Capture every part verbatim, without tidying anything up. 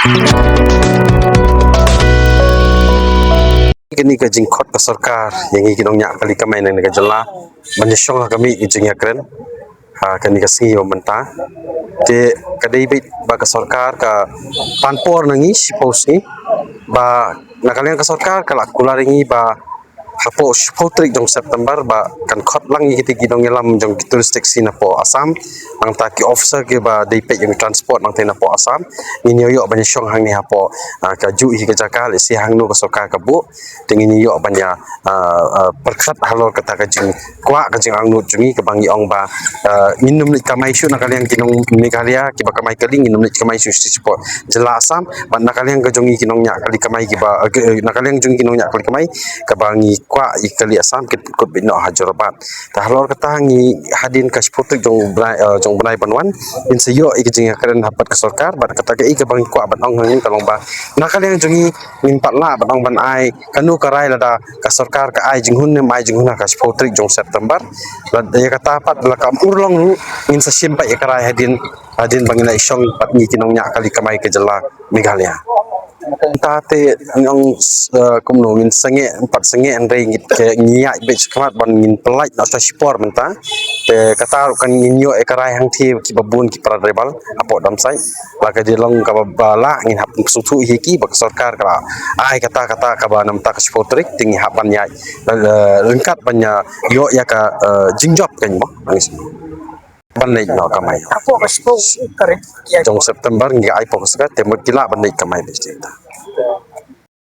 Kane ka jingkhot ka sorkar ïa ngi ki nongñiah kali kamai na kane ka jylla ban ïashong ha ka mih ka jingïakren ha kane ka sngi ba mynta. Te ka dei beit ba ka sorkar ka pan por na ngi shiphew sngi ba na ka liang ka sorkar ka la kular ïa ngi ba hapoh shiphew tarik jong September ba kan khot lang ïa kita ki nongïalam jong ki tourist taxi napoh Assam, nangta ki officer kiba dei peit ïa ki transport nangta napoh Assam. Ngin ïoh ïoh ban ïashong hangne hapoh, ah, kajuh hi ka jaka, lehse hangno ka sorkar ka buh. Te ngin ïoh ban ïa, ah, ah, pyrkhat halor kata ka jingkwah ka jingangnud jong ngi kaba ngi ong ba, ah, ngin ym leit kamai shuh na ka liang ki nong Meghalaya kiba kamai kali, ngin ym leit kamai shuh shuh shapoh jylla Assam. Bad na ka liang ka jong ngi ki nongñiah kali kamai kiba, eh, ki, eh, na ka liang jong ngi ki nongñiah kali kamai kaba ngi kwah ïa kali Assam kin pynkut beit noh ha Jorabat. Te halor kata ngi hadien ka shiphew tarik jong u bnai, eh, jong u bnai ban wan, ngin sa ïoh ïa ka jingïakren ha bad ka sorkar bad kata kaei kaba ngi kwah ban ong ha ngi ka long ba na ka liang jong ngi ngin pat lah ban ong ban ai kano ka rai lada ka sorkar ka ai jinghun ne ym ai jinghun ha ka shiphew tarik jong September. Lada ïa kata pat la kam urlong ruh ngin sa shim pat ïa ka rai hadien, hadien ba ngin ïashong pat ngi ki nongñiah kali kamai ka jylla Meghalaya. Mynta te ngi ong, eh, kumno, ngin sangeh, pat sangeh hynrei ngin, ngi ïaid beit shakhmat ban ngin pyllait noh sha shipor mynta. Te kata ruh kan ngin ïoh ïa ka rai hangthie kiba bun ki para tribal hapoh Damsait. Ba ka dei long kaba, ba lah ngin hap sngewthuh hi ki ba ka sorkar ka la ai kata kata kaba na mynta ka shiphew tarik te ngi hap ban ïaid, eh, ryngkat ban ïa ïoh ïa ka, eh, jingjop kan mo. Ban leit noh kamai. Hapoh ka shiphew tarik jong September ngi ai hapoh ka sorkar te mut ki lah ban leit kamai beit sha ita.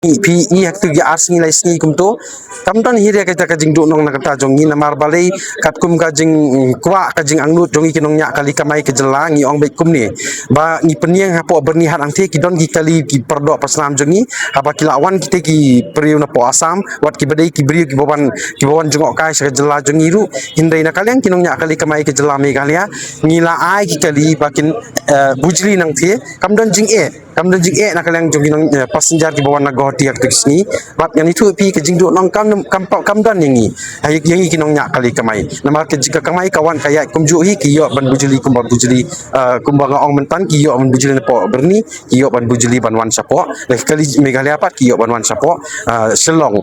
Phi i ha kito ki ar sngi lai sngi kumto. Kam don hi ruh kata ka jingduhnong na kata jong ngi namar balei katkum ka jingkwah ka jingangnud jong ngi ki nongñiah kali kamai ka jylla ngi ong beit kumne. Ba ngi pynïeng hapoh Byrnihat hangthie ki don ki kali ki pardoh pasnam jong ngi. Haba ki la wan kita ki briew napoh Assam, wat kiba dei ki briew kiba wan, kiba wan jngohkai sha ka jylla jong ngi ruh. Hynrei na ka liang ki nongñiah kali kamai ka jylla Meghalaya, ngi la ai ki kali ba kin, eh, bujli nangthie, kam don jingeh. Kam don jingeh na ka liang jong ki nong, eh, passenger kiba wan na Guwahati ha kito ki sngi. Bad ngan ïathuh ïa phi ka jingduhnong kam, kam, kam don ïa ngi. Ha, ïa ngi ki nongñiah kali kamai. Namar ka jingkamai ka wan ka ïaid kumjuh hi ki ïoh ban bujli kumba bujli, eh, kumba nga ong mynta ki ïoh ban bujli napoh Byrni, ki ïoh ban bujli ban wan shapoh. Lada ki kali Meghalaya pat ki ïoh ban wan shapoh, eh, Shillong.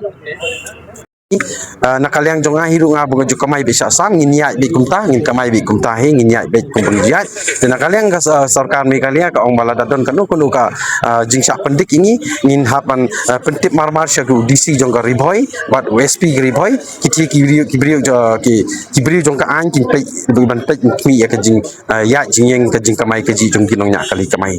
Ah, na ka liang jong nga hi ruh nga ba nga ju kamai beit sha Assam, ngin ïaid beit kumta, ngin kamai beit kumta hi, ngin ïaid beit kumba ngi ïaid. Te na ka liang ka, ah, sorkar Meghalaya ka ong ba lada don kano kano ka, ah, jingshah pyndik ïa ngi, ngin hap ban, ah, pyntip marmar sha u D C jong ka Ri Bhoi bad u S P ka Ri Bhoi. Kiti ki briew, ki briew jo-, ki, ki briew jong ka aiñ kin peit, ban peit khmih ïa ka jing, ah, ïaid jingïeng, ka jingkamai kajih jong ki nongñiah kali kamai.